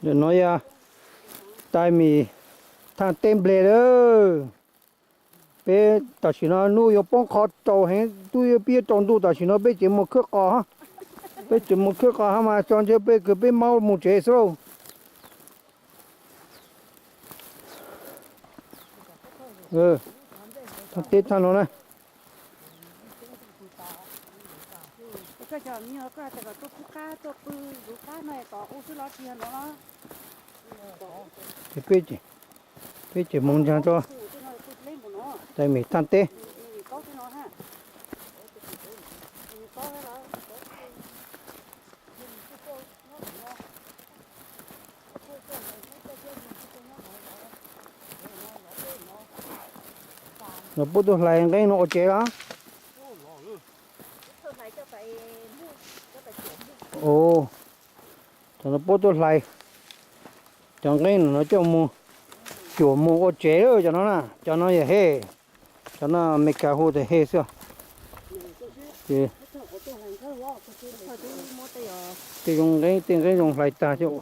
Ntawm no yog Taij Mim Thaj teb nplej lawm. Peb tam sim no ntuj yuav poob qho tsaus heev, twb yuav pib rau ntuj tam sim no peb tseem mus khwb qos, peb tseem mus khwb qos hab mas tso ntshe peb kws peb maub mus tsev xwb lauj. Thaj teb thaj no na. Ces peb, peb tseem mus ntsaag rua Taij Mim Thaj teb. Nov puab tuaj hlais nqeeb no ua tsev los? Thaum no puab tuaj hlais cov nqeeb no coj mus cuam mus ua tsev lawm cov no na. Cov no yog hej, cov no Amelikas hu tas hej xwb. Ces tej zoo nqeeb, tej nqeeb zoo hlais tag thiab.